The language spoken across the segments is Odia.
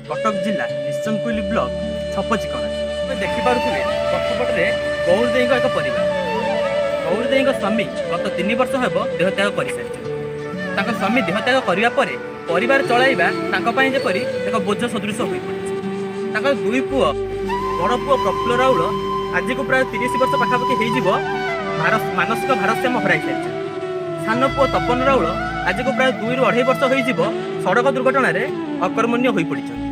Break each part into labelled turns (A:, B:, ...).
A: କଟକ ଜିଲ୍ଲା ନିଶ୍ଚନକୋଇଲି ବ୍ଲକ ଛପଚିକଣା। ଏବେ ଦେଖିପାରୁଥିବେ, ପଛପଟରେ ଗୌରୀ ଦେଇଙ୍କ ଏକ ପରିବାର। ଗୌରୀ ଦେଇଙ୍କ ସ୍ୱାମୀ ଗତ 3 ବର୍ଷ ହେବ ଦେହତ୍ୟାଗ କରିସାରିଛନ୍ତି। ତାଙ୍କ ସ୍ୱାମୀ ଦେହତ୍ୟାଗ କରିବା ପରେ ପରିବାର ଚଳାଇବା ତାଙ୍କ ପାଇଁ ଯେପରି ଏକ ବୋଝ ସଦୃଶ ହୋଇପଡ଼ିଛି। ତାଙ୍କର ଦୁଇ ପୁଅ, ବଡ଼ ପୁଅ ପ୍ରଫୁଲ୍ଲ ରାଉଳ ଆଜିକୁ ପ୍ରାୟ 30 ବର୍ଷ ପାଖାପାଖି ହେଇଯିବ ମାନସିକ ଭାରସାମ୍ୟ ହରାଇ ସାରିଛନ୍ତି। ସାନ ପୁଅ ତପନ ରାଉଳ ଆଜିକୁ ପ୍ରାୟ 2ରୁ ଅଢ଼େଇ ବର୍ଷ ହୋଇଯିବ ସଡ଼କ ଦୁର୍ଘଟଣାରେ ଅକର୍ମଣ୍ୟ ହୋଇପଡ଼ିଛନ୍ତି।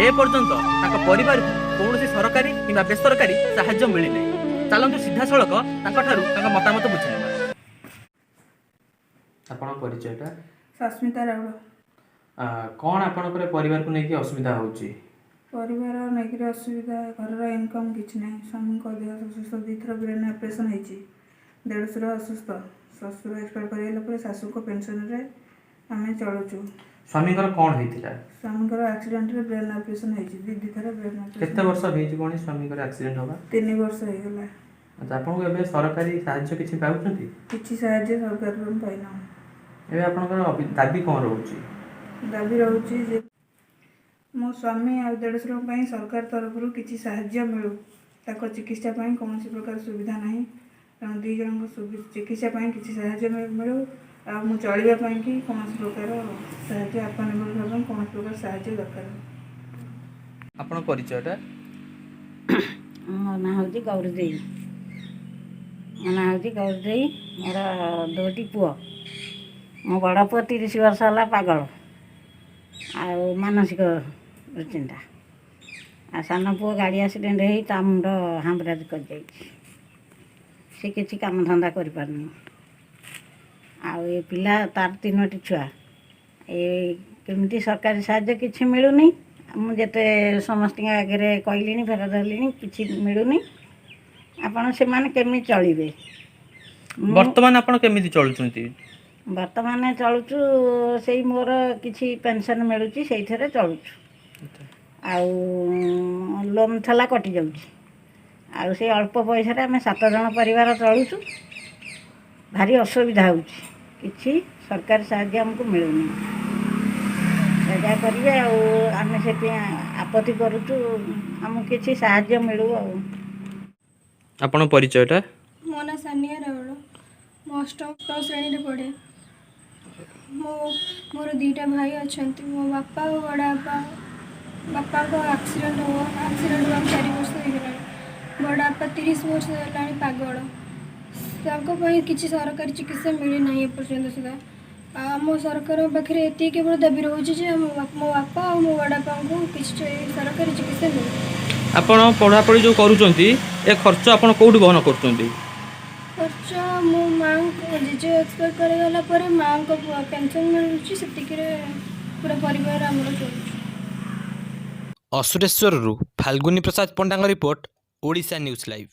A: ଏ ପର୍ଯ୍ୟନ୍ତ ତାଙ୍କ ପରିବାରକୁ କୌଣସି ସରକାରୀ କିମ୍ବା ବେସରକାରୀ ସାହାଯ୍ୟ ମିଳିନାହିଁ। ଚାଲନ୍ତୁ, ସିଧାସଳଖ ତାଙ୍କଠାରୁ ତାଙ୍କ ମତାମତ ବୁଝିନେବା। ଆପଣଙ୍କ ପରିଚୟଟା?
B: ସସ୍ମିତା ରାଉଳ।
A: କ'ଣ ଆପଣଙ୍କର ପରିବାରକୁ ନେଇକି ଅସୁବିଧା ହେଉଛି?
B: ପରିବାର ନେଇକରି ଅସୁବିଧା, ଘରର ଇନକମ୍ କିଛି ନାହିଁ। ସ୍ୱାମୀଙ୍କ ଦେହ ଅସୁସ୍ଥ, ଦୁଇଥର ବ୍ରେନ୍ ଅପରେସନ୍ ହେଇଛି। ଦେଢ଼ଶୁର ଅସୁସ୍ଥ, ଶ୍ୱଶୁର ଏକ୍ସପାୟାର କରିଗଲା ପରେ ଶାଶୁଙ୍କ ପେନସନରେ ଆମେ ଚଳୁଛୁ।
A: ସ୍ୱାମୀଙ୍କର କ'ଣ ହେଇଥିଲା?
B: ସ୍ୱାମୀଙ୍କର ଆକ୍ସିଡେଣ୍ଟରେ ବ୍ରେନ୍ ଅପରେସନ୍ ହେଇଛି, ଦୁଇ ଦୁଇ ଥର ବ୍ରେନ୍
A: କେତେ
B: ଅପରେସନ୍।
A: ବର୍ଷ ହେଇଯିବଣି ସ୍ୱାମୀଙ୍କର ଆକ୍ସିଡେଣ୍ଟ ହେବା?
B: 3 ବର୍ଷ ହେଇଗଲା।
A: ଆଚ୍ଛା, ଆପଣଙ୍କୁ ଏବେ ସରକାରୀ ସାହାଯ୍ୟ କିଛି ପାଉଛନ୍ତି?
B: କିଛି ସାହାଯ୍ୟ ସରକାରରୁ ଆମେ ପାଇନାହୁଁ।
A: ଏବେ ଆପଣଙ୍କର ଦାବି କ'ଣ ରହୁଛି?
B: ଦାବି ରହୁଛି ଯେ ମୋ ସ୍ୱାମୀ ଆଉ ଦେଢ଼ଶୁରଙ୍କ ପାଇଁ ସରକାର ତରଫରୁ କିଛି ସାହାଯ୍ୟ ମିଳୁ। ତାଙ୍କ ଚିକିତ୍ସା ପାଇଁ କୌଣସି ପ୍ରକାର ସୁବିଧା ନାହିଁ। ତେଣୁ ଦୁଇ ଜଣଙ୍କ ଚିକିତ୍ସା ପାଇଁ କିଛି ସାହାଯ୍ୟ ମିଳୁ ଆଉ ମୁଁ ଚଳିବା ପାଇଁକି କୌଣସି ପ୍ରକାର ସାହାଯ୍ୟ, ଆତ୍ମନିର୍ଭର ହେବା ପାଇଁ କୌଣସି ପ୍ରକାର ସାହାଯ୍ୟ ଦରକାର।
A: ଆପଣଙ୍କ ପରିଚୟଟା?
C: ମୋ ନାଁ ହେଉଛି ଗୌରୀ ଦେଇ। ମୋ ନାଁ ହେଉଛି ଗୌରୀ ଦେଇ। ମୋର ଦୁଇଟି ପୁଅ। ମୋ ବଡ଼ ପୁଅ 30 ବର୍ଷ ହେଲା ପାଗଳ ଆଉ ମାନସିକ ଚିନ୍ତା। ଆଉ ସାନ ପୁଅ ଗାଡ଼ି ଆକ୍ସିଡେଣ୍ଟ ହେଇ ତା ମୁଣ୍ଡ ହାମରାଜ କରିଯାଇଛି। ସେ କିଛି କାମଧନ୍ଦା କରିପାରୁନି। ଆଉ ଏ ପିଲା, ତାର ତିନୋଟି ଛୁଆ। ଏ କେମିତି ସରକାରୀ ସାହାଯ୍ୟ କିଛି ମିଳୁନି। ମୁଁ ଯେତେ ସମସ୍ତଙ୍କ ଆଗରେ କହିଲିଣି, ଫେରାଦ ହେଲିଣି, କିଛି ମିଳୁନି। ଆପଣ ସେମାନେ କେମିତି ଚଳିବେ? ମୁଁ
A: ବର୍ତ୍ତମାନ ଆପଣ କେମିତି ଚଳୁଛନ୍ତି?
C: ବର୍ତ୍ତମାନ ଚଳୁଛୁ, ସେଇ ମୋର କିଛି ପେନସନ୍ ମିଳୁଛି, ସେଇଥିରେ ଚଳୁଛୁ। ଆଉ ଲୋନ୍ ଥିଲା, କଟିଯାଉଛି। ଆଉ ସେଇ ଅଳ୍ପ ପଇସାରେ ଆମେ ସାତ ଜଣ ପରିବାର ଚଳୁଛୁ। ଭାରି ଅସୁବିଧା ହେଉଛି। କିଛି ସରକାରୀ ସାହାଯ୍ୟ ଆମକୁ ମିଳୁନି। ଯାହା କରିବେ ଆଉ ଆମେ ସେଥିପାଇଁ ଆପତ୍ତି କରୁଛୁ, ଆମକୁ କିଛି ସାହାଯ୍ୟ ମିଳୁ ଆଉ।
A: ଆପଣଙ୍କ ପରିଚୟଟା?
D: ମୋ ନାଁ ସାନିଆ ରାଉଳ। ମୁଁ ଅଷ୍ଟମ ଶ୍ରେଣୀରେ ପଢ଼େ। ମୋର ଦୁଇଟା ଭାଇ ଅଛନ୍ତି। ମୋ ବାପା ଆଉ ବଡ଼ ବାପା। ବାପାଙ୍କ ଆକ୍ସିଡେଣ୍ଟ ହେବାକୁ 4 ବର୍ଷ ହେଇଗଲାଣି। ବଡ଼ ବାପା 30 ବର୍ଷ ହେଲାଣି ପାଗଳ। ତାଙ୍କ ପାଇଁ କିଛି ସରକାରୀ ଚିକିତ୍ସା ମିଳିନାହିଁ ଏପର୍ଯ୍ୟନ୍ତ ସୁଦ୍ଧା। ଆଉ ଆମ ସରକାରଙ୍କ ପାଖରେ ଏତିକି କେବଳ ଦାବି ରହୁଛି ଯେ ଆମ ମୋ ବାପା ଆଉ ମୋ ବଡ଼ ବାପାଙ୍କୁ କିଛି ସରକାରୀ ଚିକିତ୍ସା ମିଳୁ।
A: ଆପଣ ପଢ଼ାପଢ଼ି ଯେଉଁ କରୁଛନ୍ତି, ଏ ଖର୍ଚ୍ଚ ଆପଣ କେଉଁଠି ବହନ କରୁଛନ୍ତି?
D: ଖର୍ଚ୍ଚ ମୋ ମାଆଙ୍କ, ଜେଜେ ଏକ୍ସପାୟାର କରିଗଲା ପରେ ମାଆଙ୍କ ପେନସନ୍ ମିଳୁଛି, ସେତିକିରେ ପୁରା ପରିବାର ଆମର ଚଳୁଛୁ।
A: ଅସୁରେଶ୍ୱରରୁ ଫାଲ୍ଗୁନୀ ପ୍ରସାଦ ପଣ୍ଡାଙ୍କ ରିପୋର୍ଟ, ଓଡ଼ିଶା ନ୍ୟୁଜ୍ ଲାଇଭ୍।